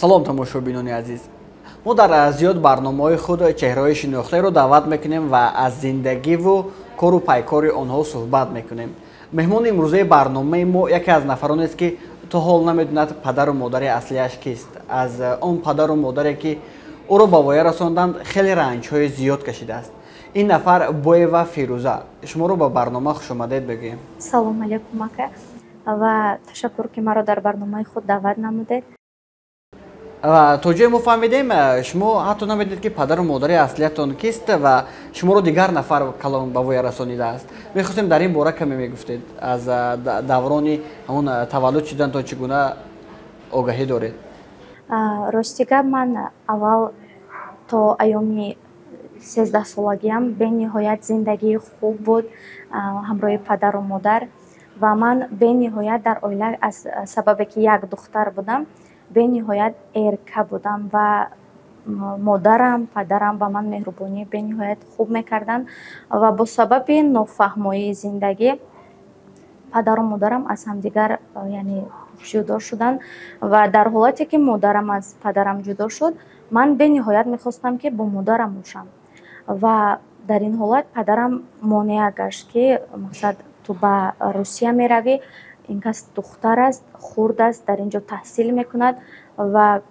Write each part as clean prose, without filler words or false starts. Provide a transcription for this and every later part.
Салом, тамошобинони азиз. Мо дар зиёд барномаҳои худ чеҳраҳои шинохтаеро даъват мекунем ва аз зиндагиву кору пайкори онҳо суҳбат мекунем. Меҳмони имрӯзаи барномаи мо яке аз нафаронест, ки то ҳол намедонад падару модари аслиаш кист. Аз он падару модаре, ки ӯро ба воя расонданд, хеле ранҷҳои зиёд кашидааст. Ин нафар Боева Фирӯза. Шуморо ба барнома хушомадед бигӯем. Салом алейкум, ака, ва ташаккур, ки маро дар барномаи худ даъват намудед. Ва то ҷое мо фаҳмидем, шумо ҳатто намедонед, ки падару модари аслиятон кист ва шуморо дигар нафар калон ба воя расонидааст. Мехостем, дар ин бора каме мегуфтед, аз даврони ҳамон таваллуд шудантон чӣ гуна огаҳӣ доред? Рости гап, ман аввал то айёми 13-солагиам бениҳоят зиндагии хуб буд ҳамроҳи падару модар, ва ман бениҳоят дар оила, аз сабабе ки як духтар будам, бениҳоят эрка будам ва модарам, падарам ба ман меҳрубонии бениҳоят хуб мекарданд. Ва бо сабаби нофаҳмоии зиндагӣ падару модарам аз ҳамдигар, яъне, ҷудо шуданд. Ва дар ҳолате ки модарам аз падарам ҷудо шуд, ман бениҳоят мехостам, ки бо модарам бошам, ва дар ин ҳолат падарам монеа гашт, ки мақсад, ту ба Русия меравӣ, ин кас духтар аст, хурд аст, дар ин ҷо таҳсил мекунад. Ва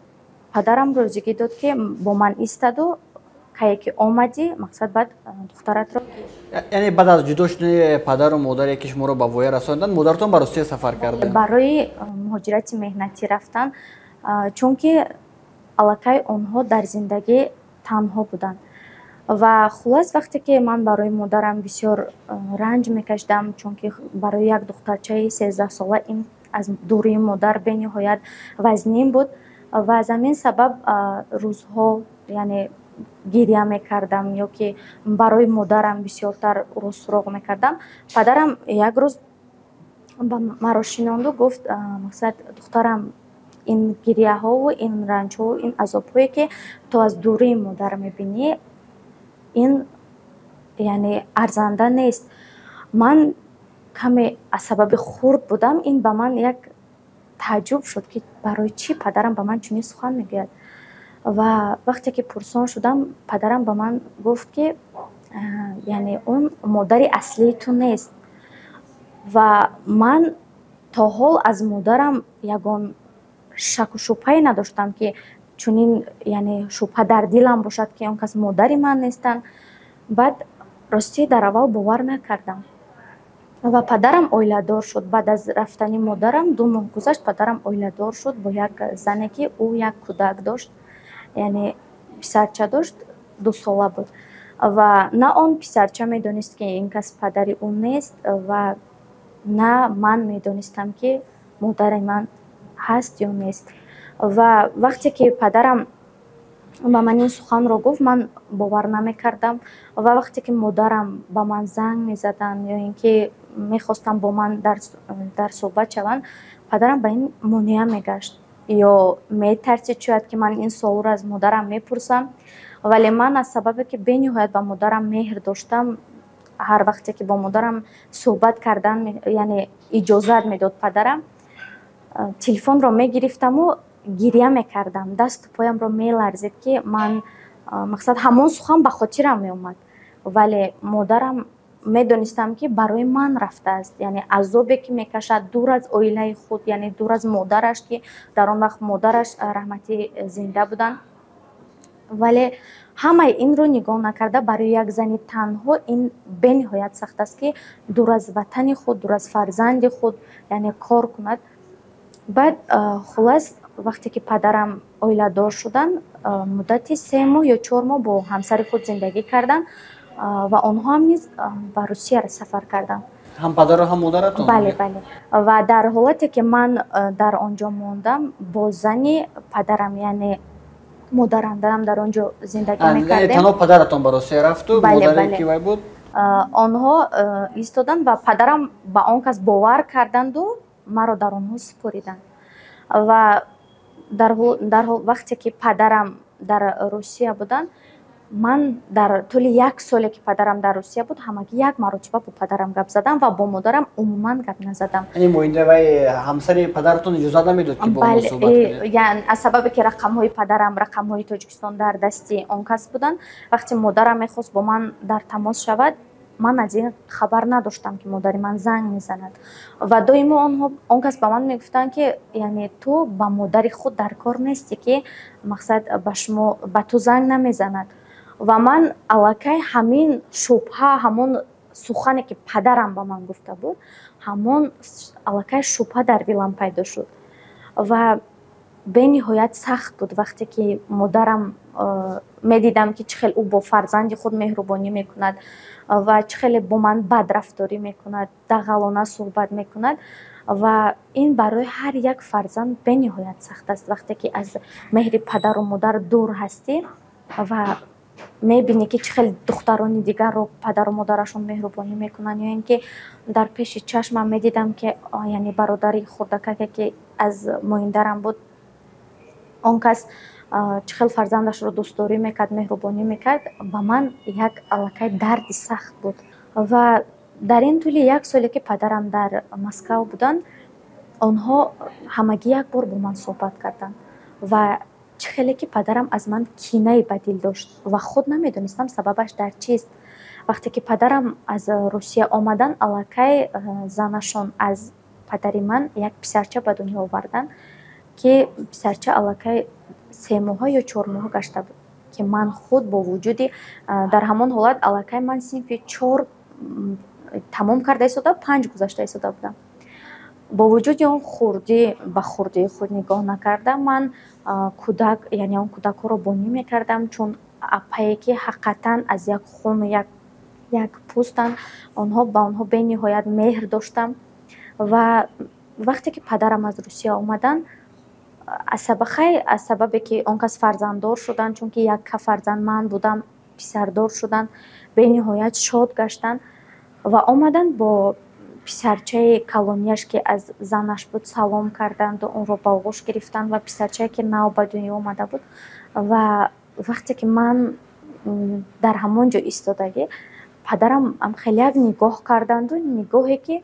падарам розигӣ дод, ки бо ман истаду кае ки омадӣ, мақсад, баъд духтаратро. Яъне баъд аз ҷудо шудани падару модаре, ки шуморо ба воя расонданд, модаратон ба Русия сафар карданд? Барои муҳоҷирати меҳнатӣ рафтан, чунки аллакай онҳо дар зиндагӣ танҳо буданд. Ва хуллас, вақте ки ман барои модарам бисёр ранҷ мекашидам, чунки барои як духтарчаи 13-сола ин аз дурии модар бениҳоят вазнин буд. Ва аз ҳамин сабаб рӯзҳо, яъне, гиря мекардам ё ки барои модарам бисёртар ӯро суроғ мекардам. Падарам як рӯз ба маро шинонду гуфт: «Мақсад, духтарам, ин гиряҳову ин ранҷҳову ин азобҳое, ки ту аз дурии модар мебинӣ, ин, яъне, арзанда нест». Ман каме аз сабаби хурд будам, ин ба ман як тааҷҷуб шуд, ки барои чӣ падарам ба ман чунин сухан мегӯяд. Ва вақте ки пурсон шудам, падарам ба ман гуфт, ки, яъне, он модари аслии ту нест. Ва ман то ҳол аз модарам ягон шаку шубҳае надоштам, ки чунин, яъне, шубҳа дар дилам бошад, ки он кас модари ман нестанд. Баъд, ростӣ, дар аввал бовар накардам. Ва падарам оиладор шуд. Баъд аз рафтани модарам 2 моҳ гузашт, падарам оиладор шуд бо як зане, ки ӯ як кӯдак дошт, яъне писарча дошт, 2-сола буд. Ва на он писарча медонист, ки ин кас падари ӯ нест, ва на ман медонистам, ки модари ман ҳаст ё нест. Ва вақте ки падарам ба ман ин суханро гуфт, ман бовар намекардам. Ва вақте ки модарам ба ман занг мезаданд ё ин ки мехостанд бо ман дар суҳбат шаванд, падарам ба ин монеа мегашт ё метарсид шояд, ки ман ин суолро аз модарам мепурсам. Вале ман аз сабабе ки бениҳоят ба модарам меҳр доштам, ҳар вақте ки бо модарам суҳбат кардан, яъне, иҷозат медод падарам, телефонро мегирифтаму гиря мекардам, дасту поямро меларзид, ки ман, мақсад, ҳамон сухан ба хотирам меомад. Вале модарам, медонистам, ки барои ман рафтааст, яъне азобе ки мекашад дур аз оилаи худ, яъне дур аз модараш, ки дар он вақт модараш раҳматӣ зинда буданд. Вале ҳамаи инро нигоҳ накарда, барои як зани танҳо ин бениҳоят сахт аст, ки дур аз ватани худ, дур аз фарзанди худ, яъне, кор кунад. Баъд, хуллас, вақте ки падарам оиладор шуданд, муддати 3 моҳ ё 4 моҳ бо ҳамсари худ зиндагӣ карданд ва онҳо ҳам низ ба Русия сафар карданд. Ҳам падару ҳам модаратон? Бале. Ва дар ҳолате ки ман дар он ҷо мондам, бо зани падарам, яъне модарандаам, дар он ҷо зиндагӣ мекардем. Танҳо падаратон ба Русия рафту модаре ки вай буд? Онҳо истоданд ва падарам ба он кас бовар карданду маро дар онҳо супориданд. Ва дар вақте ки падарам дар Русия буданд, Ман дар тӯли як соле, ки падарам дар Русия буд, ҳамагӣ як маротиба бо падарам гап задам ва бо модарам умуман гап назадам. Вай, ҳамсари падаратон иҷозат намедод, ки бо суҳбат? Аз сабабе ки рақамҳои падарам, рақамҳои Тоҷикистон дар дасти он кас буданд, вақте модарам мехост бо ман дар тамос шавад, ман аз ин хабар надоштам, ки модари ман занг мезанад. Ва доимо онҳо, он кас ба ман мегуфтанд, ки яъне ту ба модари худ дар кор нестӣ, ки мақсад ба шумо, ба ту занг намезанад. Ва ман аллакай ҳамин шубҳа, ҳамон сухане, ки падарам ба ман гуфта буд, ҳамон аллакай шубҳа дар дилам пайдо шуд. Ва бениҳоят сахт буд, вақте ки модарам медидам, ки чӣ хел ӯ бо фарзанди худ меҳрубонӣ мекунад ва чӣ хеле бо ман бадрафторӣ мекунад, дағалона суҳбат мекунад. Ва ин барои ҳар як фарзанд бениҳоят сахт аст, вақте ки аз меҳри падару модар дур ҳастӣ ва мебинӣ, ки чӣ хел духтарони дигарро падару модарашон меҳрубонӣ мекунанд. Ё ин ки дар пеши чашмам медидам, ки яъне бародари хурдакаке, ки аз моиндарам буд, он кас чӣ хел фарзандашро дӯстдорӣ мекард, меҳрубонӣ мекард. Ба ман як аллакай дарди сахт буд. Ва дар ин тӯли як соле, ки падарам дар Москав буданд, онҳо ҳамагӣ як бор бо ман суҳбат карданд. Ва чӣ хеле ки падарам аз ман кинае ба дил дошт ва худ намедонистам, сабабаш дар чист. Вақте ки падарам аз Русия омаданд, аллакай занашон аз падари ман як писарча ба дунё оварданд, ки писарча аллакай 3 моҳа ё 4 моҳа гашта буд, ки ман худ бо вуҷуди дар ҳамон ҳолат аллакай ман синфи чор тамом карда истода, панҷ гузашта истода будам. Бо вуҷуди он хурдӣ, ба хурдии худ нигоҳ накарда, ман кӯдак, яъне он кӯдакҳоро бонӣ мекардам, чун апае, ки ҳақиқатан аз як хуну як пӯстанд онҳо, ба онҳо бениҳоят меҳр доштам. Ва вақте ки падарам аз Русия омаданд, хай, аз сабабе ки он кас фарзанддор шуданд, чунки якка фарзанд ман будам, писардор шуданд, бениҳоят шод гаштанд ва омаданд, бо писарчаи калонияш, ки аз занаш буд, салом карданду онро ба оғӯш гирифтанд ва писарчае, ки нав ба дунё омада буд. Ва вақте ки ман дар ҳамон ҷо истодагӣ, падарам хеле як нигоҳ карданду, нигоҳе ки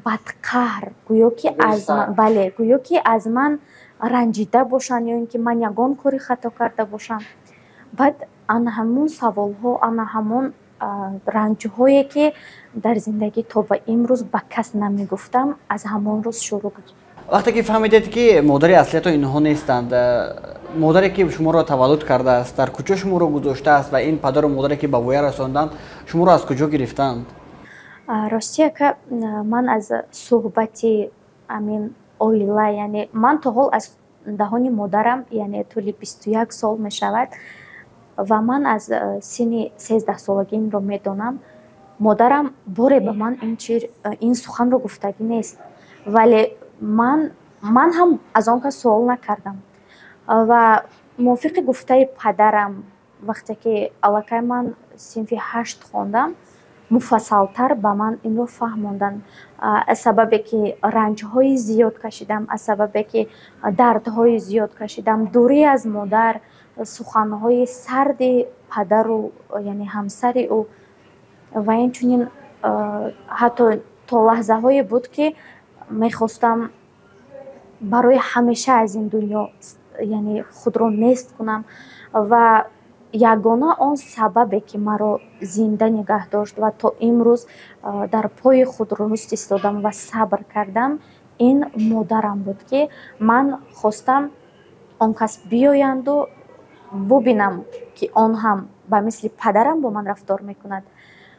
бадқаҳр, гӯё ки аз, бале, гӯё ки аз ман ранҷида бошанд ё ин ки ман ягон кори хато карда бошам. Баъд ана ҳамон саволҳо, ана ҳамон ранҷҳое, ки дар зиндагӣ то ба имрӯз ба кас намегуфтам, аз ҳамон рӯз шурӯъ гашт. Вақте ки фаҳмидед, ки модари аслиятон инҳо нестанд, модаре ки шуморо таваллуд кардааст, дар куҷо шуморо гузоштааст ва ин падару модаре, ки ба воя расонданд, шуморо аз куҷо гирифтанд? Рости, ака, ман аз суҳбати амин оила, яъне ман то ҳол аз даҳони модарам, яъне тӯли 21 сол мешавад ва ман аз синни 13 солагӣ инро медонам, модарам боре ба ман ин суханро гуфтагӣ нест. Вале ман ҳам аз он кас суол накардам. Ва мувофиқи гуфтаи падарам, вақте ки аллакай ман синфи ҳашт хондам, муфассалтар ба ман инро фаҳмонданд. Аз сабабе ки ранҷҳои зиёд кашидам, аз сабабе ки дардҳои зиёд кашидам, дурӣ аз модар, суханҳои сарди падару, яъне ҳамсари ӯ, ва инчунин ҳатто то лаҳзаҳое буд, ки мехостам барои ҳамеша аз ин дунё, яъне худро нест кунам. Ва ягона он сабабе, ки маро зинда нигаҳ дошт ва то имрӯз дар пои худ рост истодам ва сабр кардам, ин модарам буд, ки ман хостам он кас биёянду бубинам, ки он ҳам ба мисли падарам бо ман рафтор мекунад,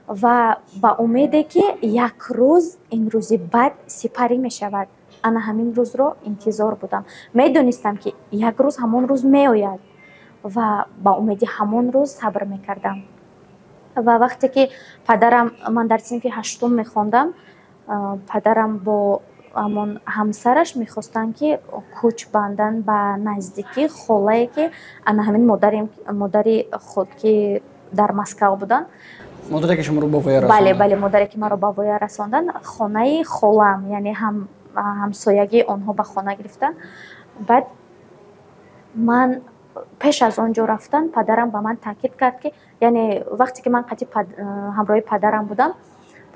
ва ба умеде, ки як рӯз ин рӯзи бад сипарӣ мешавад. Ана ҳамин рӯзро интизор будам. Медонистам, ки як рӯз ҳамон рӯз меояд, ва ба умеди ҳамон рӯз сабр мекардам. Ва вақте ки падарам, ман дар синфи ҳаштум мехондам, падарам бо ҳамон ҳамсараш мехостанд, ки кӯч банданд ба наздикии холае, ки ана ҳамин модари худ, ки дар Москав буданд. Модаре, ки шуморо ба воя расонданд. Бале, бале, модаре, ки маро ба воя расонданд, хонаи холам, яъне ҳамсоягии онҳо ба хона гирифтанд. Баъд ман Пеш аз он ҷо рафтан падарам ба ман таъкид кард, ки, яъне, вақте ки ман қатъи ҳамроҳи падарам будам,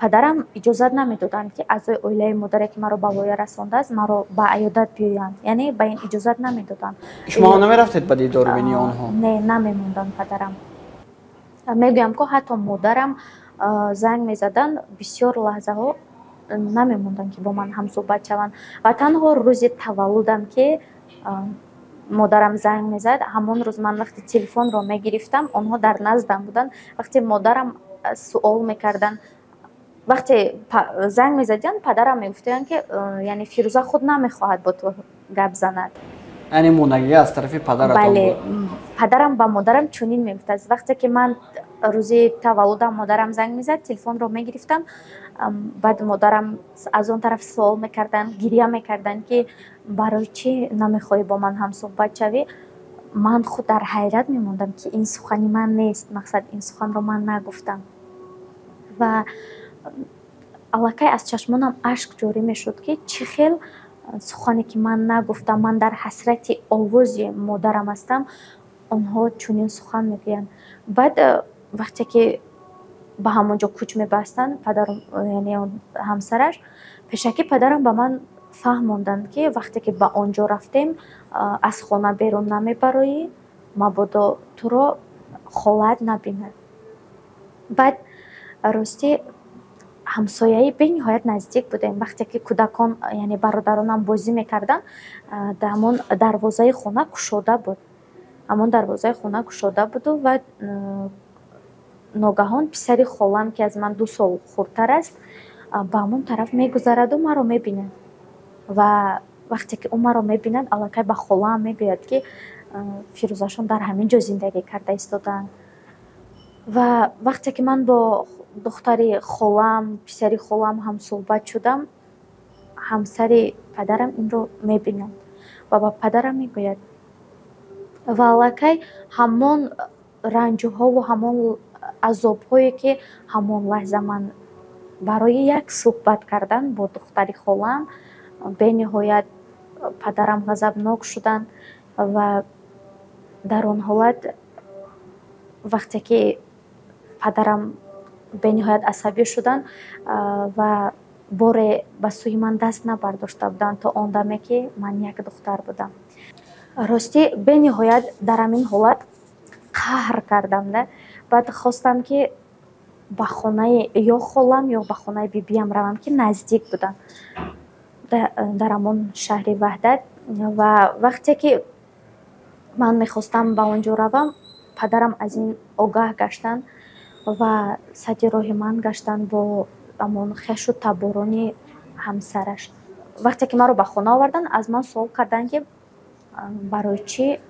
падарам иҷозат намедоданд, ки аъзои оилаи модаре, ки маро ба воя расондааст, маро ба аёдат биёянд, яъне ба ин иҷозат намедоданд. Шумо намерафтед ба дидорбинии онҳо? Не, намемонданд падарам. Мегӯям, ко ҳатто модарам занг мезаданд, бисёр лаҳзаҳо намемонданд, ки бо ман ҳамсӯҳбат шаванд, ва танҳо рӯзи таваллудам, ки модарам занг мезад, ҳамон рӯз ман вақте телефонро мегирифтам, онҳо дар наздам буданд. Вақте модарам суол мекарданд, вақте занг мезадиянд, падарам мегуфтаянд, ки, яъне, Фирӯза худ намехоҳад бо ту гап занад. Яъне монагӣ аз тарафи падаратон? Бале, падарам ба модарам чунин мегуфтааст. Вақте ки ман рӯзи таваллудам модарам занг мезад, телефонро мегирифтам, баъд модарам аз он тараф суол мекарданд, гиря мекарданд, ки барои чӣ намехоҳӣ бо ман ҳамсӯҳбат шавӣ. Ман худ дар ҳайрат мемондам, ки ин сухани ман нест, мақсад, ин суханро ман нагуфтам, ва аллакай аз чашмонам ашк ҷорӣ мешуд, ки чӣ хел сухане, ки ман нагуфтам, ман дар ҳасрати овози модарам ҳастам, онҳо чунин сухан мегӯянд. Баъд вақте ки ба ҳамон ҷо кӯч мебастанд падару, яъне, ҳамсараш, пешакӣ падарам ба ман фаҳмонданд, ки вақте ки ба он ҷо рафтем, аз хона берун намебароӣ, мабодо туро холат набинад. Баъд, ростӣ, ҳамсояи бениҳоят наздик будем. Вақте ки кӯдакон, яъне бародаронам, бозӣ мекарданд, ҳамон дарвозаи хона кушода буд, ҳамон дарвозаи хона кушода буду ва ногаҳон писари холам, ки аз ман 2 сол хурдтар аст, ба ҳамон тараф мегузараду маро мебинад. Ва вақте ки ӯ маро мебинад, аллакай ба холаам мегӯяд, ки Фирӯзашон дар ҳамин ҷо зиндагӣ карда истодаанд. Ва вақте ки ман бо духтари холам, писари холам ҳамсӯҳбат шудам, ҳамсари падарам инро мебинад ва ба падарам мегӯяд. Ва аллакай ҳамон ранҷҳову ҳамон азобҳое, ки ҳамон лаҳза ман барои як суҳбат кардан бо духтари холам, бениҳоят падарам ғазабнок шуданд. Ва дар он ҳолат, вақте ки падарам бениҳоят асабӣ шуданд ва боре ба сӯи ман даст набардошта буданд то он даме, ки ман як духтар будам. Ростӣ, бениҳоят дар ҳамин ҳолат қаҳр кардам да. Баъд хостам, ки ба хонаи ё холам, ё ба хонаи бибиям равам, ки наздик будам дар ҳамон шаҳри Ваҳдат. Ва вақте ки ман мехостам ба он ҷо равам, падарам аз ин огаҳ гаштанд ва садди роҳи ман гаштанд бо ҳамон хешу таборони ҳамсараш. Вақте ки маро ба хона оварданд, аз ман суол карданд, ки барои чӣ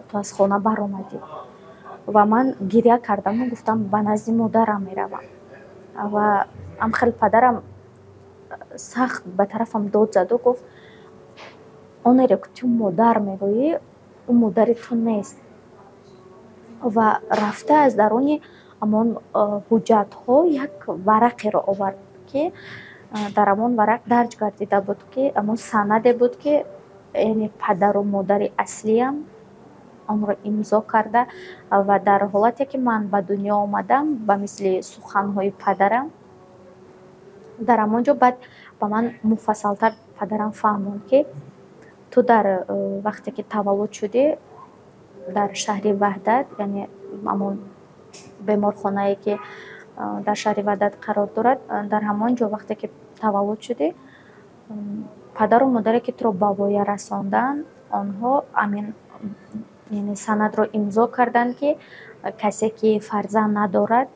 ту аз хона баромадӣ. Ва ман гиря кардаму гуфтам, ба назди модарам меравам. Ва ҳамхел падарам сахт ба тарафам дод заду гуфт: «Онеро, ки ту модар мегӯӣ, ӯ модари ту нест». Ва рафта аз даруни ҳамон ҳуҷҷатҳо як варақеро овард, ки дар ҳамон варақ дарҷ гардида буд, ки ҳамон санаде буд, ки, яъне, падару модари аслиям онро имзо карда ва дар ҳолате, ки ман ба дунё омадам, ба мисли суханҳои падарам дар ҳамон ҷо. Баъд ба ман муфассалтар падарам фаҳмонд, ки ту дар вақте ки таваллуд шудӣ, дар шаҳри Ваҳдат, яъне ҳамон беморхонае, ки дар шаҳри Ваҳдат қарор дорад, дар ҳамон ҷо вақте ки таваллуд шудӣ, падару модаре, ки туро ба воя расонданд, онҳо ҳамин, яъне, санадро имзо карданд, ки касе, ки фарзанд надорад,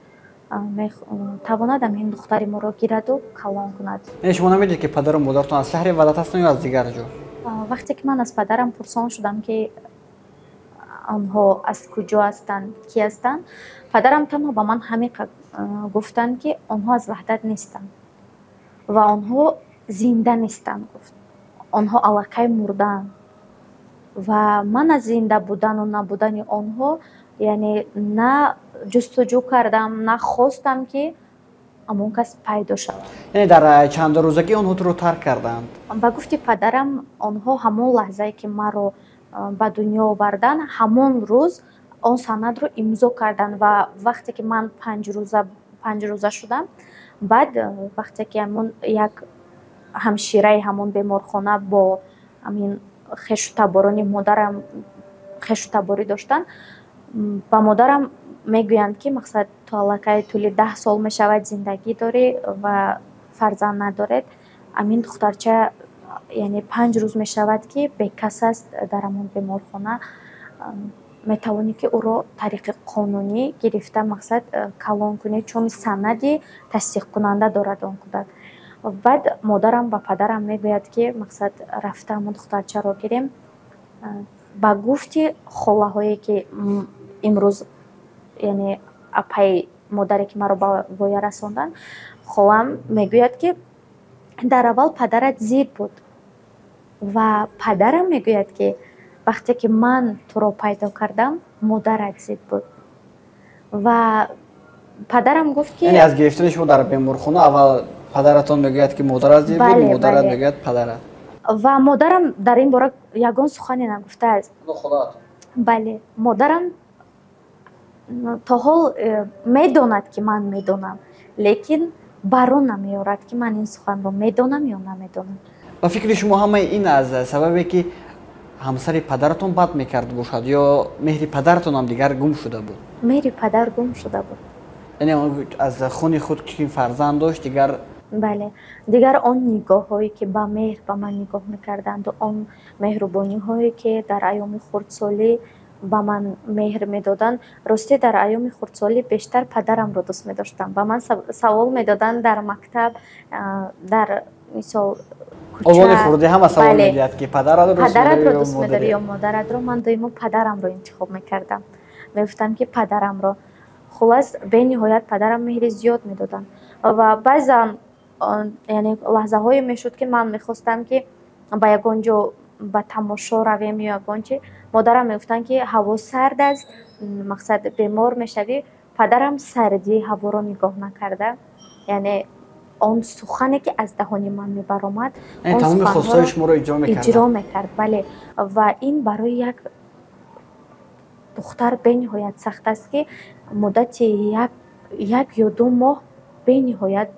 тавонад ҳамин духтари моро гираду калон кунад. Яъне шумо намедонед, ки падару модаратон аз шаҳри Ваҳдат ҳастанд ё аз дигар ҷо? Вақте ки ман аз падарам пурсон шудам, ки онҳо аз куҷо ҳастанд, кӣ ҳастанд, падарам танҳо ба ман ҳамин гуфтанд, ки онҳо аз Ваҳдат нестанд ва онҳо зинда нестанд. Гуфт, онҳо аллакай мурдаанд. Ва ман аз зинда будану набудани онҳо, яъне, на ҷустуҷӯ кардам, на хостам, ки ҳамон кас пайдо шавад. Яъне дар чанд рӯзагӣ онҳо туро тарк карданд? Ба гуфти падарам, онҳо ҳамон лаҳзае, ки маро ба дунё овардан, ҳамон рӯз он санадро имзо карданд. Ва вақте ки ман 5 рӯза шудам, баъд вақте ки ҳамон як ҳамшираи ҳамон беморхона бо ҳамин хешу таборони модарам хешу таборӣ доштанд, ба модарам мегӯянд, ки мақсад, ту аллакай тӯли 10 сол мешавад зиндагӣ дорӣ ва фарзанд надоред. Ҳамин духтарча, яъне 5 рӯз мешавад, ки бекас аст дар ҳамон беморхона, метавонӣ, ки ӯро тариқи қонунӣ гирифта, мақсад, калон кунӣ, чун санади тасдиқкунанда дорад он кӯдак. Баъд модарам ба падарам мегӯяд, ки мақсад, рафта ҳамон духтарчаро гирем. Ба гуфти холаҳое, ки имрӯз, яъне апаи модаре, ки маро ба воя расонданд, холам мегӯяд, ки дар аввал падарат зид буд. Ва падарам мегӯяд, ки вақте ки ман туро пайдо кардам, модарат зид буд. Ва падарам гуфт, ки Яъне аз гирифтани шумо дар беморхона аввал падаратон мегӯяд, ки модарат зид буд, модарат мегӯяд, падарат. Ва модарам дар ин бора ягон сухане нагуфтааст. Бале, модарам то ҳол медонад, ки ман медонам, лекин барон намеорад, ки ман ин суханро медонам ё намедонам. Ба фикри шумо, ҳамаи ин аз сабабе, ки ҳамсари падаратон бад мекард бошад ё меҳри падаратонам дигар гум шуда буд? Меҳри падар гум шуда буд. Яъне аз хуни худ ки фарзанд дошт, дигар Бале, дигар он нигоҳҳое, ки ба меҳр ба ман нигоҳ мекарданду, он меҳрубониҳое, ки дар айёми хурдсолӣ ба ман меҳр медоданд. Ростӣ, дар айёми хурдсолӣ бештар падарамро дӯст медоштам. Ба ман савол медоданд дар мактаб, дар мисол Овони хурдӣ ҳама савол медиҳад, ки падаратро дӯст медорӣ ё модаратро. Ман доимо падарамро интихоб мекардам, мегуфтам, ки падарамро. Хулас, бениҳоят падарам меҳри зиёд медоданд. Ва баъзан, яъне лаҳзаҳое мешуд, ки ман мехостам, ки ба ягон ҷо ба тамошо равем ё ягон чи, модарам мегуфтанд, ки ҳаво сард аст, мақсад, бемор мешавӣ. Падарам сардии ҳаворо нигоҳ накарда, яъне он сухане, ки аз даҳони ман мебаромад, Тамоми хостаҳои шуморо иҷро мекард. Иҷро мекард, бале. Ва ин барои як духтар бениҳоят сахт аст, ки муддати 1 ё 2 моҳ бениҳоят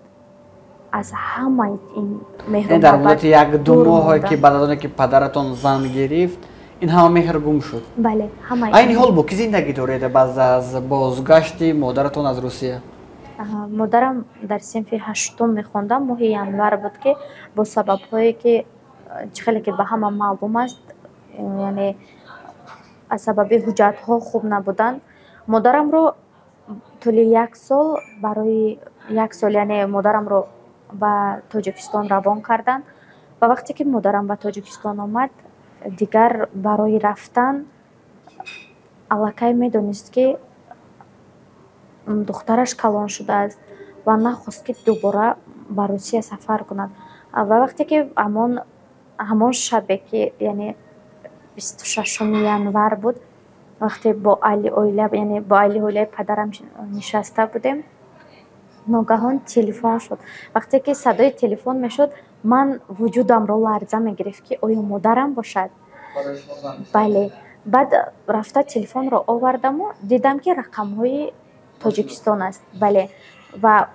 аз ҳамаи ин меҳру Дар муддати 1-2 моҳе, ки баъд аз оне ки падаратон зан гирифт, ин ҳама меҳр гум шуд. Бале, ҳама. Айни ҳол бо кӣ зиндагӣ доред баъд аз бозгашти модаратон аз Русия? Модарам дар синфи ҳаштум мехондам, моҳи январ буд, ки бо сабабҳое, ки чӣ хеле ки ба ҳама маълум аст, яъне аз сабаби ҳуҷҷатҳо хуб набуданд, модарамро тӯли як сол, барои як сол, яъне модарамро ба Тоҷикистон равон карданд. Ва вақте ки модарам ба Тоҷикистон омад, дигар барои рафтан аллакай медонист, ки духтараш калон шудааст, ва нахост, ки дубора ба Русия сафар кунад. Ва вақте ки ҳамон шабе, ки яъне 26-уми январ буд, вақте бо аҳли оила, яъне бо аҳли оилаи падарам нишаста будем, ногаҳон телефон шуд. Вақте ки садои телефон мешуд, ман вуҷудамро ларза мегирифт, ки оё модарам бошад. Бале, баъд рафта телефонро овардаму дидам, ки рақамҳои Тоҷикистон аст. Бале, ва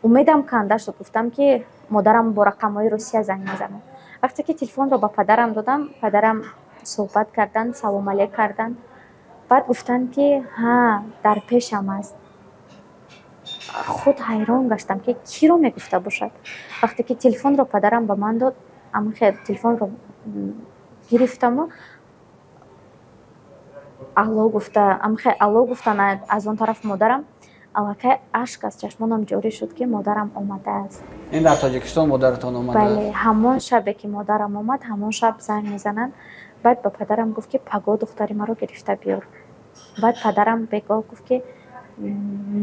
умедам канда шуд, гуфтам, ки модарам бо рақамҳои Русия занг мезанад. Вақте ки телефонро ба падарам додам, падарам суҳбат карданд, салом алейк карданд, баъд гуфтанд, ки ҳа, дар пешам аст. Худ ҳайрон гаштам, ки киро мегуфта бошад. Вақте ки телефонро падарам ба ман дод, амхе телефонро гирифтаму алло гуфта, амхе алло гуфтан аз он тараф модарам, аллакай ашк аз чашмонам ҷорӣ шуд, ки модарам омадааст. Ин дар Тоҷикистон модаратон омадааст? Бале, ҳамон шабе, ки модарам омад, ҳамон шаб занг мезананд. Баъд ба падарам гуфт, ки пагоҳ духтари маро гирифта биёр. Баъд падарам бегоҳ гуфт, ки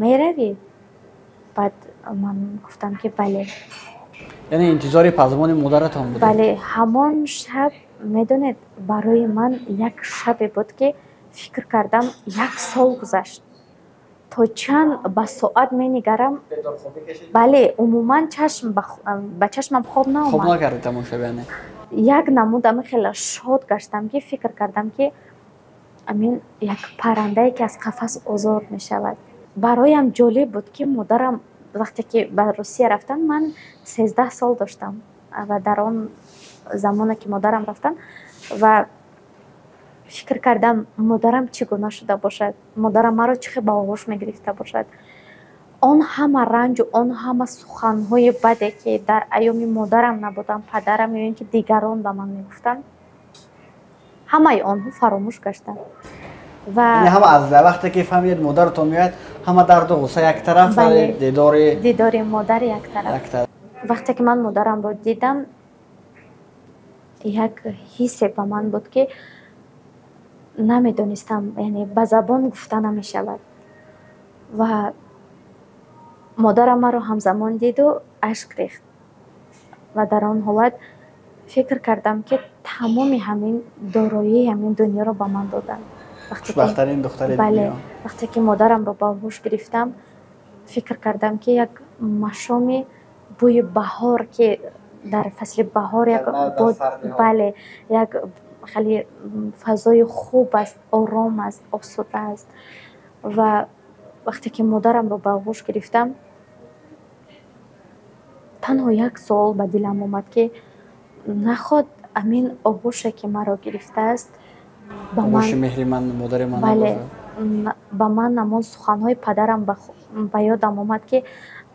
меравӣ? Баъд ман гуфтам, ки бале. Яъне интизори пазмони модаратон буд? Бале, ҳамон шаб, медонед, барои ман як шабе буд, ки фикр кардам, як сол гузашт. То чанд ба соат менигарам, бале, умуман чашм ба чашмам хоб наомад. Хоб накардед тамошобине? Як намуд ами хеле шод гаштам, ки фикр кардам, ки амин як паррандае, ки аз қафас озод мешавад. Бароям ҷолиб буд, ки модарам вақте ки ба Русия рафтанд, ман 13 сол доштам ва дар он замоне ки модарам рафтанд ва фикр кардам, модарам чӣ гуна шуда бошад, модарам маро чӣ хел ба оғӯш мегирифта бошад. Он ҳама ранҷу он ҳама суханҳои баде, ки дар айёми модарам набудам, падарам ё ин ки дигарон ба ман мегуфтанд, ҳамаи онҳо фаромӯш гаштанд. Ва ҳама аз вақте ки фаҳмидед, модаратон меояд, ҳама дарду ғусса як тараф, дидори дидори модар як тараф. Вақте ки ман модарамро дидам, як ҳиссе ба ман буд, ки намедонистам, яъне ба забон гуфта намешавад. Ва модарам маро ҳамзамон диду ашк рехт ва дар он ҳолат фикр кардам, ки тамоми ҳамин дороии ҳамин дунёро ба ман доданд. Хушбахттарин духтари. Бале, вақте ки модарамро ба оғӯш гирифтам, фикр кардам, ки як машоми бӯи баҳор, ки дар фасли баҳор як, бале, як хеле фазои хуб аст, ором аст, осуда аст. Ва вақте ки модарамро ба оғӯш гирифтам, танҳо як суол ба дилам омад, ки наход амин оғӯше, ки маро гирифтааст, ба меҳри ман модари ман. Бале, ба ман ҳамон суханҳои падарам ба ёдам омад, ки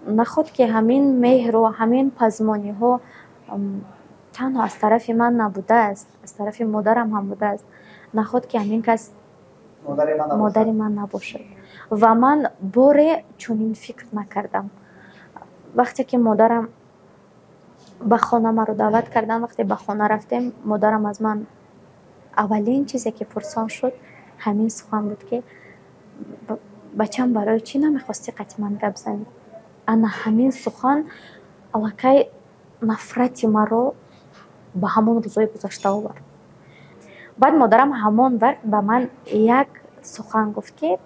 наход ки ҳамин меҳру ҳамин пазмониҳо танҳо аз тарафи ман набудааст, аз тарафи модарам ҳам будааст. Наход ки ҳамин кас модари ман набошад. Ва ман боре чунин фикр накардам. Вақте ки модарам ба хона маро даъват карданд, вақте ба хона рафтем, модарам аз ман аввалин чизе, ки пурсон шуд, ҳамин сухан буд, ки бачам, барои чӣ намехостӣ қати ман гап занӣ? Ана ҳамин сухан аллакай нафрати маро ба ҳамон рӯзҳои гузашта овард. Баъд модарам ҳамон вақт ба ман як сухан гуфт, ки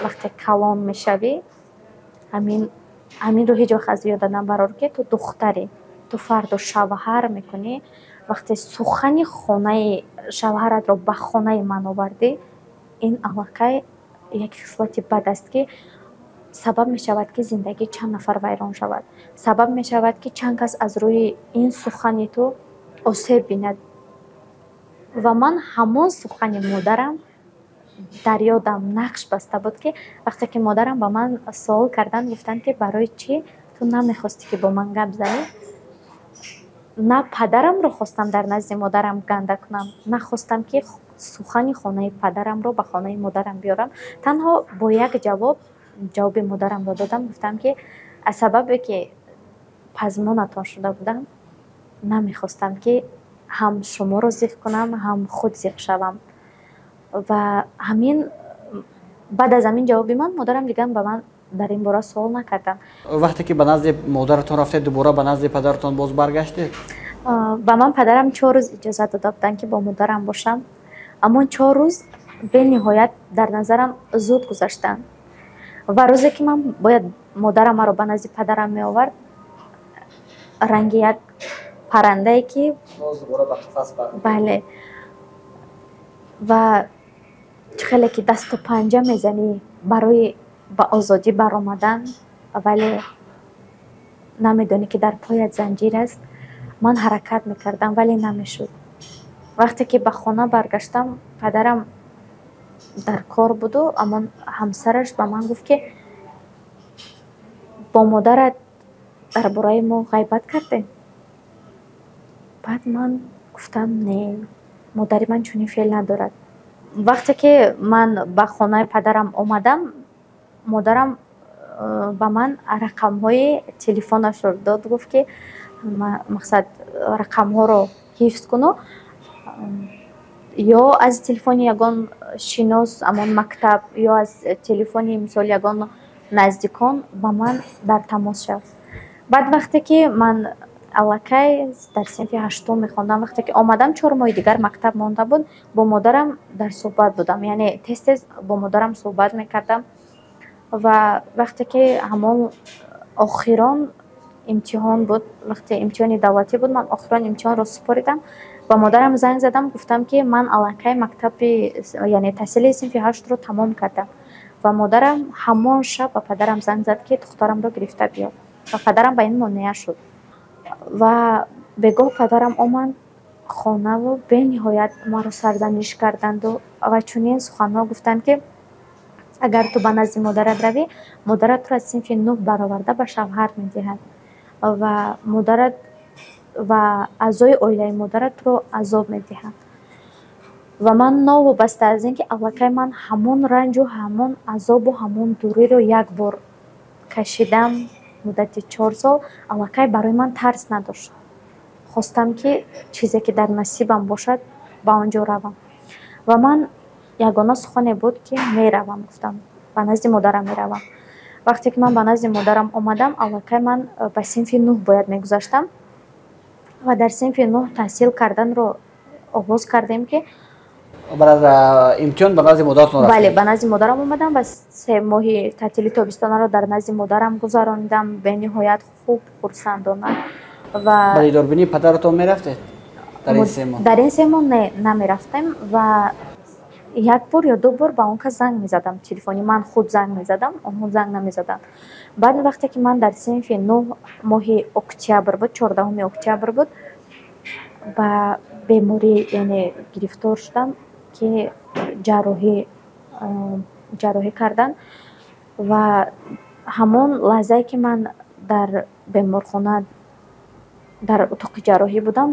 вақте калон мешавӣ, ҳаминро ҳеҷ вақт аз ёда набарор, ки ту духтарӣ, ту фардо шавҳар мекунӣ. Вақте сухани хонаи шавҳаратро ба хонаи ман овардӣ, ин аллакай як хислати бад аст, ки сабаб мешавад, ки зиндагии чанд нафар вайрон шавад, сабаб мешавад, ки чанд кас аз рӯи ин сухани ту осеб бинад. Ва ман ҳамон сухани модарам дар ёдам нақш баста буд, ки вақте ки модарам ба ман суол карданд, гуфтанд, ки барои чӣ ту намехостӣ, ки бо ман гап занӣ, на падарамро хостам дар назди модарам ганда кунам, нахостам, ки сухани хонаи падарамро ба хонаи модарам биёрам. Танҳо бо як ҷавоб ҷавоби модарамро додам. Гуфтам, ки аз сабабе ки пазмонатон шуда будам, намехостам, ки ҳам шуморо зиқ кунам, ҳам худ зиқ шавам. Ва ҳамин баъд аз ҳамин ҷавоби ман модарам дигар ба ман дар ин бора суол накарданд. Вақте ки ба назди модаратон рафтед, дубора ба назди падаратон боз баргаштед? Ба ман падарам 4 рӯз иҷозат дода буданд, ки бо модарам бошам. Аммо 4 рӯз бениҳоят дар назарам зуд гузаштанд. Ва рӯзе ки ман бояд модарам маро ба назди падарам меовард, ранги як паррандае, ки бале, ва чӣ хеле ки дасту панҷа мезанӣ барои ба озодӣ баромадан, вале намедонӣ, ки дар поят занҷир аст, ман ҳаракат мекардам, вале намешуд. Вақте ки ба хона баргаштам, падарам дар кор буду аммо ҳамсараш ба ман гуфт, ки бо модарат дар бораи мо ғайбат кардем. Баъд ман гуфтам: не, модари ман чунин феъл надорад. Вақте ки ман ба хонаи падарам омадам, модарам ба ман рақамҳои телефонашро дод, гуфт, ки мақсад рақамҳоро ҳифз куну ё аз телефони ягон шинос, ҳамон мактаб, ё аз телефони, мисол, ягон наздикон ба ман дар тамос шав. Баъд вақте ки ман аллакай дар синфи ҳаштум мехондам, вақте ки омадам, 4 моҳи дигар мактаб монда буд, бо модарам дар суҳбат будам, яъне тез тез бо модарам суҳбат мекардам. Ва вақте ки ҳамон охирон имтиҳон буд, вақте имтиҳони давлатӣ буд, ман охирон имтиҳонро супоридам, ба модарам занг задам, гуфтам, ки ман аллакай мактаби, яъне таҳсили синфи ҳаштро тамом кардам. Ва модарам ҳамон шаб ба падарам занг зад, ки духтарамро гирифта биё, ва падарам ба ин монеа шуд. Ва бегоҳ падарам омад хонаву бениҳоят маро сарзаниш карданду ва чунин суханҳо гуфтанд, ки агар ту ба назди модарат равӣ, модарат туро аз синфи нӯҳ бароварда ба шавҳар медиҳад ва модарат ва аъзои оилаи модарат туро азоб медиҳад. Ва ман новобаста аз ин ки аллакай ман ҳамон ранҷу ҳамон азобу ҳамон дуриро як бор кашидам муддати 4 сол, аллакай барои ман тарс надошт. Хостам, ки чизе ки дар насибам бошад, ба он ҷо равам. Ва ман ягона сухане буд, ки меравам, гуфтам, ба назди модарам меравам. Вақте ки ман ба назди модарам омадам, аллакай ман ба синфи нӯҳ бояд мегузаштам ва дар синфи нӯҳ таҳсил карданро оғоз кардем, ки Баъд аз имтиҳон ба назди модаратон рафтед? Бале, ба назди модарам омадам ва 3 моҳи таътили тобистонаро дар назди модарам гузаронидам, бениҳоят хуб, хурсандона. Ва Ба дидорбинии падаратон мерафтед дар ин 3 моҳ? Дар ин 3 моҳ не, намерафтем ва як бор ё ду бор ба он кас занг мезадам, телефони ман худ занг мезадам, онҳо занг намезаданд. Баъд вақте ки ман дар синфи нӯҳ, моҳи октябр буд, 14-уми октябр буд, ба беморӣ, яъне гирифтор шудам, ки ҷарроҳӣ карданд. Ва ҳамон лаҳзае ки ман дар беморхона, дар утоқи ҷарроҳӣ будам,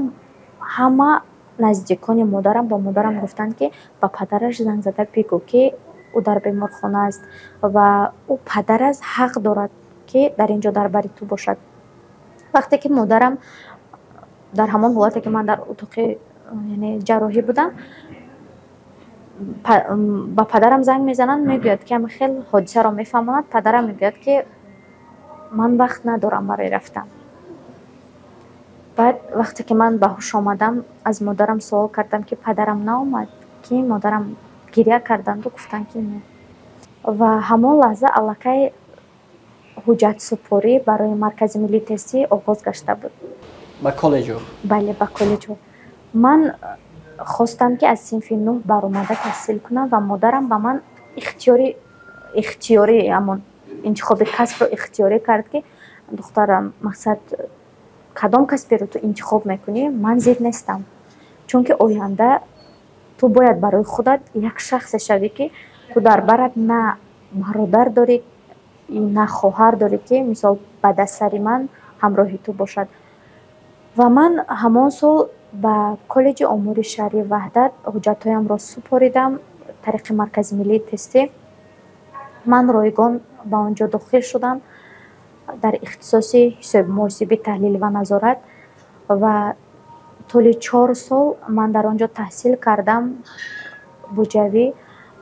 ҳама наздикони модарам ба модарам гуфтанд, ки ба падараш занг зада бигӯ, ки ӯ дар беморхона аст ва ӯ падар аст, ҳақ дорад, ки дар ин ҷо дар бари ту бошад. Вақте ки модарам дар ҳамон ҳолате ки ман дар утоқи, яъне ҷарроҳӣ будам, ба падарам занг мезананд, мегӯяд, ки ҳама хел ҳодисаро мефаҳмонад. Падарам мегӯяд, ки ман вақт надорам барои рафтан. Баъд вақте ки ман ба ҳуш омадам, аз модарам суол кардам, ки падарам наомад, ки модарам гиря карданду гуфтанд, ки не. Ва ҳамон лаҳза аллакай ҳуҷҷатсупорӣ барои Маркази миллии тестӣ оғоз гашта буд. Ба коллеҷҳо? Бале, ба коллеҷҳо. Ман хостам, ки аз синфи нӯҳ баромада таҳсил кунам ва модарам ба ман ихтиёрӣ ҳамон интихоби касбро ихтиёрӣ кард, ки духтарам, мақсад, кадом касберо ту интихоб мекунӣ, ман зид нестам, чунки оянда ту бояд барои худат як шахсе шавӣ, ки ту дар барат на бародар дорӣ, на хоҳар дорӣ, ки мисол ба дастсари ман ҳамроҳи ту бошад. Ва ман ҳамон сол ба коллеҷи омори шаҳри Ваҳдат ҳуҷҷатҳоямро супоридам тариқи Маркази миллии тестӣ. Ман ройгон ба он ҷо дохил шудам дар ихтисоси ҳисоби муҳосибӣ, таҳлил ва назорат ва тӯли 4 сол ман дар он ҷо таҳсил кардам буҷавӣ,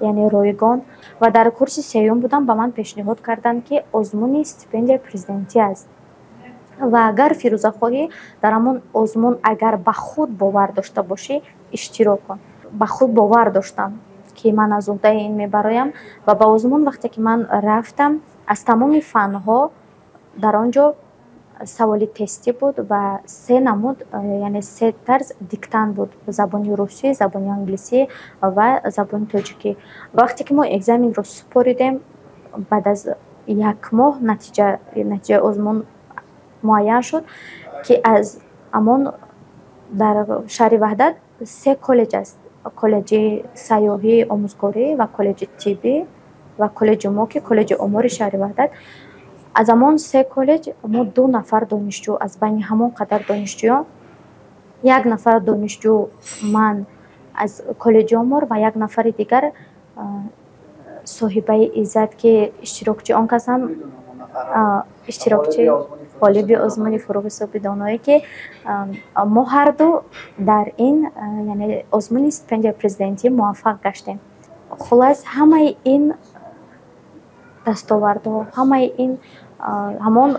яъне ройгон. Ва дар курси сеюм будам, ба ман пешниҳод карданд, ки озмуни стипендияи президентӣ аст ва агар, Фирӯза, хоҳӣ, дар ҳамон озмун, агар ба худ бовар дошта бошӣ, иштирок кун. Ба худ бовар доштам, ки ман аз уҳдаи ин мебароям. Ва ба озмун вақте ки ман рафтам, аз тамоми фанҳо дар он ҷо саволи тестӣ буд ва се намуд, яъне се тарз диктант буд: забони русӣ, забони англисӣ ва забони тоҷикӣ. Вақте ки мо экзаменро супоридем, баъд аз як моҳ натиҷаи озмун муайян шуд, ки аз ҳамон дар шаҳри Ваҳдат се коллеҷ аст: коллеҷи сайёҳӣ, омӯзгорӣ ва коллеҷи тиббӣ ва коллеҷи мо, ки коллеҷи омори шаҳри Ваҳдат. Аз ҳамон се коллеҷ мо ду нафар донишҷӯ, аз байни ҳамон қадар донишҷӯён як нафар донишҷӯ, ман аз коллеҷи омор ва як нафари дигар, соҳибаи иззат, ки иштирокчи, он кас ҳам иштирокчи, ғолиби озмуни «Фурӯғи субҳи доное», ки мо ҳарду дар ин, яъне озмуни стипендияи президентӣ муваффақ гаштем. Хуллас, ҳамаи ин дастовардҳо, ҳамаи ин ҳамон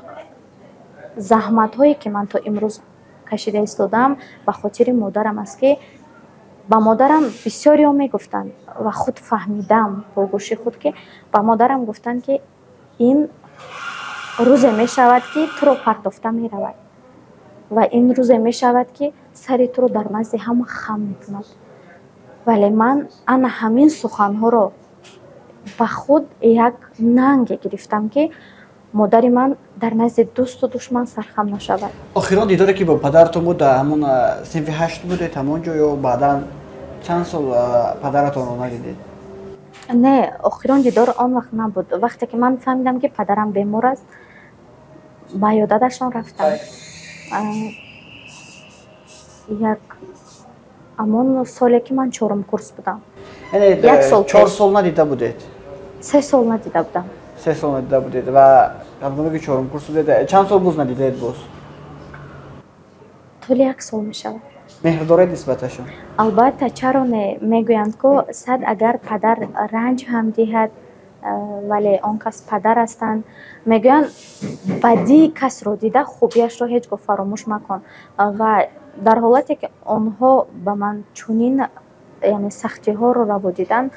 заҳматҳое, ки ман то имрӯз кашида истодаам, ба хотири модарам аст, ки ба модарам бисёриҳо мегуфтанд ва худ фаҳмидам бо гӯши худ, ки ба модарам гуфтанд, ки Ин рӯзе мешавад, ки туро партофта меравад, ва ин рӯзе мешавад, ки сари туро дар назди ҳама хам мекунад. Вале ман ана ҳамин суханҳоро ба худ як нанге гирифтам, ки модари ман дар назди дӯсту душман сархам нашавад. Охирон дидоре, ки бо падаратон буд, дар ҳамон синфи ҳашт будед ҳамон ҷо ё баъдан чанд сол падаратонро надидед? Не, охирон дидор он вақт набуд. Вақте ки ман фаҳмидам, ки падарам бемор аст, ба ёдадашон рафтам. Як ҳамон соле, ки ман чорум курс будам. Як сол. 4 сол надида будед? 3 сол надида будам. 3 сол надида будед ва ҳангоме ки чорум курс будед, чанд сол боз надидаед боз? Тӯли як сол мешавад. Меҳр доред нисбаташон? Албатта, чаро не? Мегӯянд ку, сад агар падар ранҷ ҳам диҳад, вале он кас падар ҳастанд. Мегӯянд, бадии касро дида, хубиашро ҳеҷ гоҳ фаромӯш макун. Ва дар ҳолате ки онҳо ба ман чунин, яъне, сахтиҳоро раво диданд,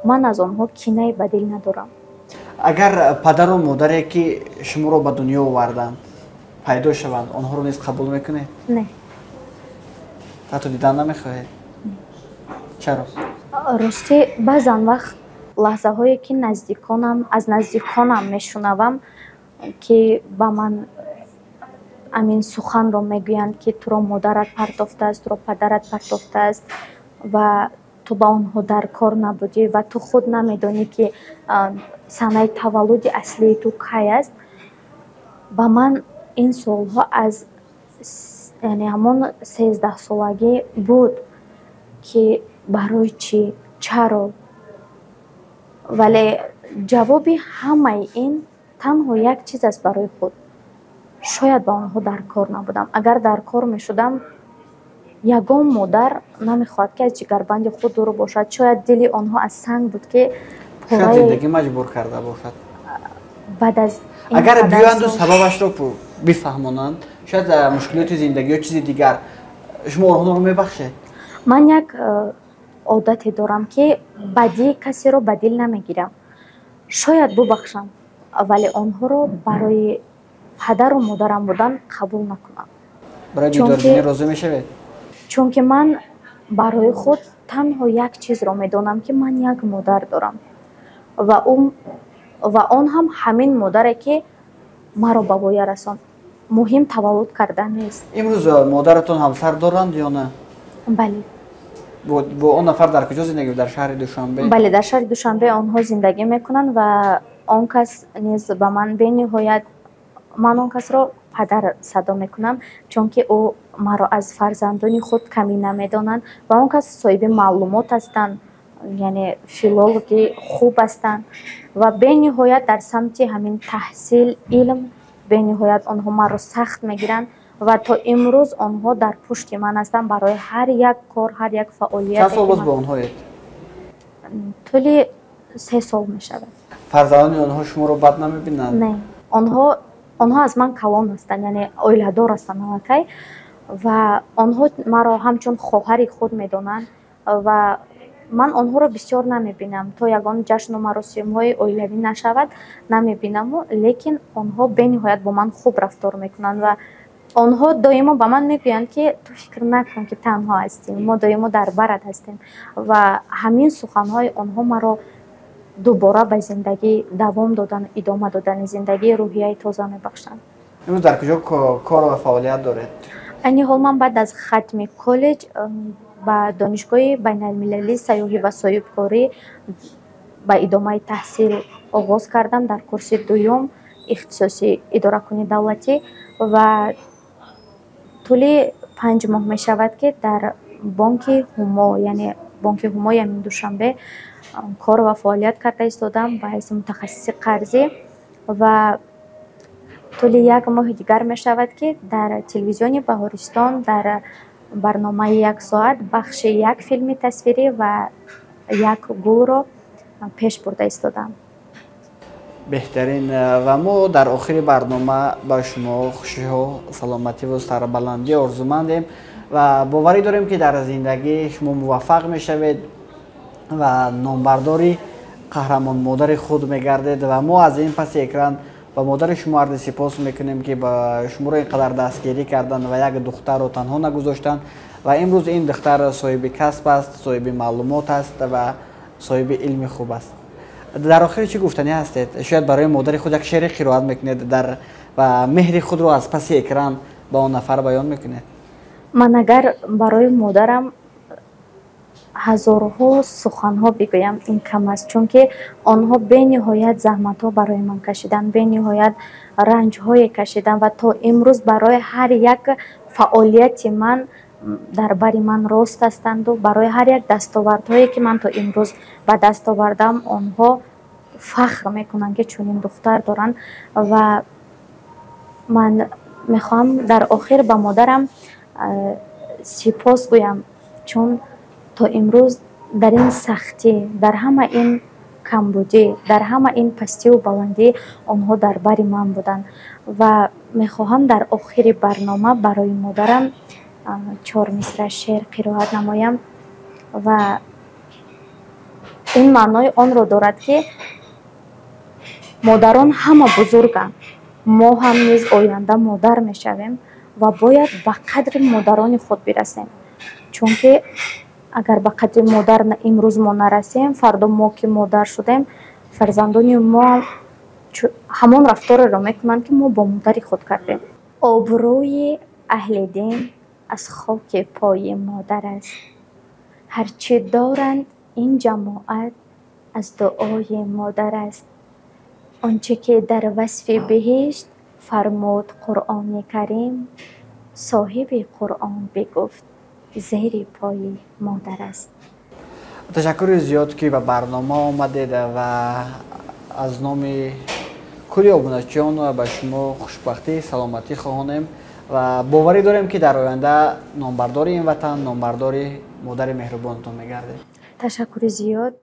ман аз онҳо кинаи ба дил надорам. Агар падару модаре, ки шуморо ба дунё оварданд, пайдо шаванд, онҳоро низ қабул мекунед? Не. Ҳатто дидан намехоҳед? Чаро? Ростӣ, баъзан вақт лаҳзаҳое, ки наздиконам, аз наздиконам мешунавам, ки ба ман ҳамин суханро мегӯянд, ки туро модарат партофтааст, туро падарат партофтааст ва ту ба онҳо дар кор набудӣ ва ту худ намедонӣ, ки санаи таваллуди аслии ту кай аст, ба ман ин суолҳо аз, яъне, ҳамон 13-солагӣ буд, ки барои чӣ, чаро. Вале ҷавоби ҳамаи ин танҳо як чиз аст барои худ: шояд ба онҳо дар кор набудам. Агар дар кор мешудам, ягон модар намехоҳад, ки аз ҷигарбанди худ дур бошад. Шояд дили онҳо аз санг буд, ки шояд зиндагӣ маҷбур карда бошад. Баъд аз Агар биёянду сабабашро бифаҳмонанд, шояд мушкилоти зиндагӣ ё чизи дигар, шумо онҳоро мебахшед? Ман як одате дорам, ки бадии касеро ба дил намегирам. Шояд бубахшам, вале онҳоро барои падару модарам будан қабул накунам. Барои дидорбинӣ розӣ мешавед? Чунки ман барои худ танҳо як чизро медонам, ки ман як модар дорам ва он ҳам ҳамин модаре, ки маро ба воя расонд. Муҳим таваллуд кардан нест. Имрӯз модаратон ҳамсар доранд ё на? Бале. Бо он нафар дар куҷо зиндагӣ, дар шаҳри Душанбе? Бале, дар шаҳри Душанбе онҳо зиндагӣ мекунанд ва он кас низ ба ман бениҳоят, ман он касро падар садо мекунам, чунки ӯ маро аз фарзандони худ камӣ намедонанд ва он кас соҳиби маълумот ҳастанд, яъне филологи хуб ҳастанд ва бениҳоят дар самти ҳамин таҳсил, илм бениҳоят онҳо маро сахт мегиранд ва то имрӯз онҳо дар пушти ман ҳастанд барои ҳар як кор, ҳар як фаъолият. Чанд сол боз бо онҳоед? Тӯли 3 сол мешавад. Фарзандони онҳо шуморо бад намебинанд? Не, онҳо аз ман калон ҳастанд, яъне оиладор ҳастанд аллакай, ва онҳо маро ҳамчун хоҳари худ медонанд ва ман онҳоро бисёр намебинам. То ягон ҷашну маросимҳои оилавӣ нашавад, намебинаму, лекин онҳо бениҳоят бо ман хуб рафтор мекунанд ва онҳо доимо ба ман мегӯянд, ки ту фикр накун, ки танҳо ҳастӣ, мо доимо дар барат ҳастем. Ва ҳамин суханҳои онҳо маро дубора ба зиндагӣ давом додан, идома додани зиндагӣ рӯҳияи тоза мебахшанд. Имрӯз дар куҷо кор ва фаъолият доред? Айни ҳол ман баъд аз хатми коллеҷ ба Донишгоҳи байналмилалии сайёҳӣ ва соҳибкорӣ ба идомаи таҳсил оғоз кардам дар курси дуюм, ихтисоси идоракунии давлатӣ, ва тӯли 5 моҳ мешавад, ки дар бонки Ҳумо, яъне бонки Ҳумои ҳамин Душанбе, кор ва фаъолият карда истодам ба ҳайси мутахассиси қарзӣ. Ва тӯли як моҳи дигар мешавад, ки дар телевизиони Баҳористон дар барномаи «Як соат» бахши «Як филми тасвирӣ ва як гулро» пеш бурда истодам. Беҳтарин. Ва мо дар охири барнома ба шумо хушиҳо, саломативу сарбаландӣ орзумандем ва боварӣ дорем, ки дар зиндагӣ шумо муваффақ мешавед ва номбардори Қаҳрамон модари худ мегардед ва мо аз ин паси экран ба модари шумо арзи сипос мекунем, ки ба шуморо ин қадар дастгирӣ карданд ва як духтарро танҳо нагузоштанд. Ва имрӯз ин духтар соҳиби касб аст, соҳиби маълумот аст ва соҳиби илми хуб аст. Дар охир чӣ гуфтанӣ ҳастед? Шояд барои модари худ як шеъре қироат мекунед дар ва меҳри худро аз паси экран ба он нафар баён мекунед. Ман агар барои модарам ҳазорҳо суханҳо бигӯям, ин кам аст, чунки онҳо бениҳоят заҳматҳо барои ман кашиданд, бениҳоят ранҷҳое кашиданд ва то имрӯз барои ҳар як фаъолияти ман дар бари ман рост ҳастанду барои ҳар як дастовардҳое, ки ман то имрӯз ба даст овардам, онҳо фахр мекунанд, ки чунин духтар доранд. Ва ман мехоҳам дар охир ба модарам сипос гӯям, чун то имрӯз дар ин сахтӣ, дар ҳама ин камбудӣ, дар ҳама ин пастиву баландӣ онҳо дар бари ман буданд. Ва мехоҳам дар охири барнома барои модарам чор мисра шеър қироат намоям ва ин маънои онро дорад, ки модарон ҳама бузурганд, мо ҳам низ оянда модар мешавем ва бояд ба қадри модарони худ бирасем, чунки агар ба қадри модар имрӯз мо нарасем, фардо мо ки модар шудем, фарзандони мо ҳамон рафтореро мекунанд, ки мо бо модари худ кардем. Обрӯи аҳли дин аз хоки пои модар аст, ҳарчи доранд ин ҷамоат аз дуои модар аст. Он чӣ ки дар васфи биҳишт фармуд Қуръони Карим, соҳиби Қуръон бигуфт: зери пои модар аст. Ташаккури зиёд, ки ба барнома омадед, ва аз номи кулли обуначиён ба шумо хушбахтӣ, саломатӣ хоҳонем ва боварӣ дорем, ки дар оянда номбардори ин ватан, номбардори модари меҳрубонатон мегардед. Ташаккури зиёд.